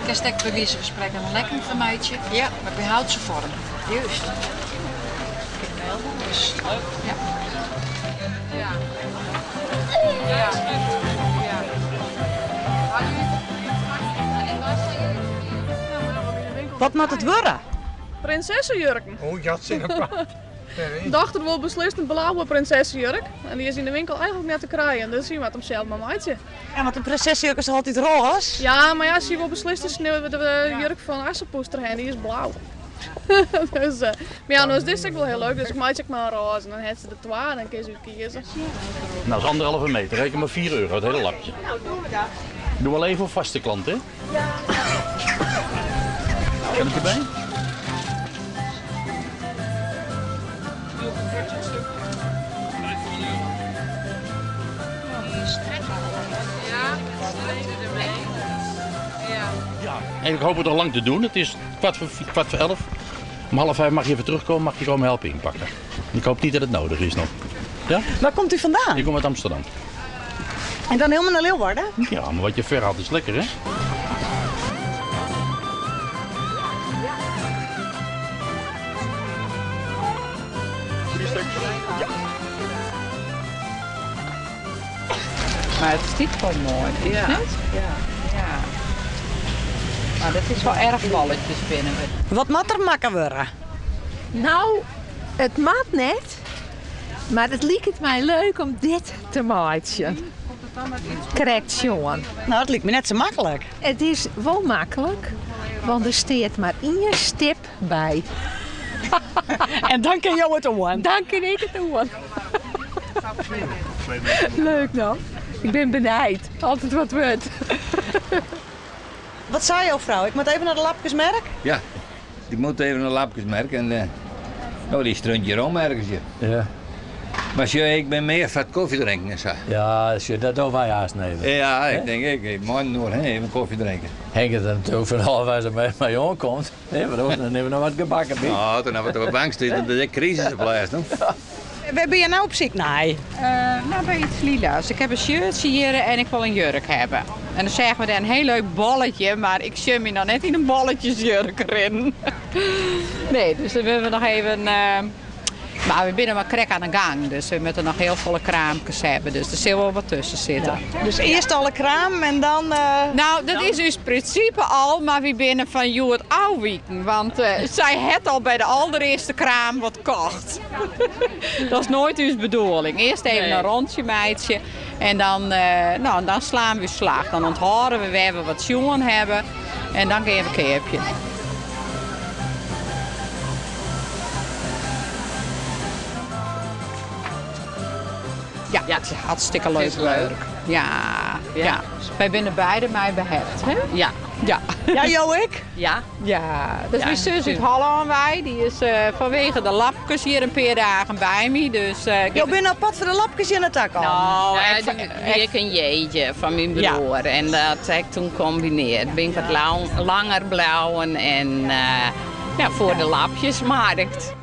Kinst ek by wize fan sprekken in lekken fan meitsje, Ja. mar behâldt se foarm. Juist. Dus, ja. Wat moat it wurde? Prinsessejurken. Oh, dat is apart. Dochter wol beslist in blauwe prinsessejurk. En dy is yn de winkel eigentlik net te krijen, dus sy moat him sels mar meitsje. Ja, want de prinsessejurk is altyd rôze. Ja, mar ja, sy wol beslist de sneeuw, de jurk fan Assepoester ha en dy is blau. Dus, mar ja, no is dizze ek wol hiel leuk, dus ik meitsje ek mar in rôze. En dan hat se der twa en dan kin se útkieze. Nou, dat is anderhalve meter. Reken maar 4 euro, het hele lapje. Nou, doen we dat. Doe wel even voor vaste klant, hè? Ja. Kan ik erbij? Ja, en ik hoop het nog lang te doen. Het is 10:45. Om 4:30 mag je even terugkomen, mag je komen helpen inpakken. Ik hoop niet dat het nodig is nog. Ja? Waar komt u vandaan? Ik kom uit Amsterdam. En dan helemaal naar Leeuwarden? Ja, maar wat je ver had is lekker, hè? Ja. Maar het stiet wel mooi, vind je Ja. het? Ja. Ja. Maar dat is wel erg balletjes binnen. Wat moet er makke worden? Nou, het mat net. Maar het liep mij leuk om dit te maken. Correct, jongen. Nou, het liep me net zo makkelijk. Het is wel makkelijk, want er staat maar één stip bij. En dan kan jou het doen. Dan kan ik het doen. Leuk dan. Ik ben benijd. Altijd wat wordt. Wat zei jouw vrouw? Ik moet even naar de lapjesmerk? Ja, ik moet even naar de lapjesmerk en nou, die strunt hier om ergens hier. Ja. Maar zie, ik ben meer van koffie drinken en zo. Ja, zie, dat doen wij haast even. Ja, ik Hè? denk, ik moet nog hè, even koffie drinken. Henk het er natuurlijk van af als er met mij aankomt. Nee, maar dan nemen we nog wat gebakken bij. Nou, toen hebben we op de bank zitten, dat is crisis op plaats, no? Waar ben je nou op ziek? Nee. Nou, bij iets lila's. Ik heb een shirtje hier en ik wil een jurk hebben. En dan zeggen we daar een heel leuk balletje, maar ik zie me nog net in een balletjesjurk erin. Nee, dus dan willen we nog even... maar we binnen maar krek aan de gang, dus we moeten nog heel volle kraampjes hebben. Dus er zal wel wat tussen zitten. Ja. Dus eerst alle kraam en dan... Nou, dat is dus principe al, maar we binnen van Joert Ouwieken. Want zij het al bij de allereerste kraam wat kocht. Dat is nooit uw bedoeling. Eerst even Nee. een rondje meidje en dan slaan we slag. Dan onthouden we waar we wat jongen hebben en dan gaan we keerpje. Ja, Ja. het is hartstikke leuk Het is leuk. werk. Ja, Ja. ja. Wij binnen beide mij behept, hè? Ja. Ja. Ja, Jo, ik? Ja. Ja, dat is Ja, mijn zus uit Holland, wij. Die is vanwege de lapjes hier een paar dagen bij me. Dus ik Jo, heb ben je nou pad voor de lapjes in het tak al? Nou, Ja, ik die ik ik een jeetje van mijn Ja. broer. En dat heb ik toen gecombineerd. Ben ik wat langer blauwen en ja, voor de lapjesmarkt.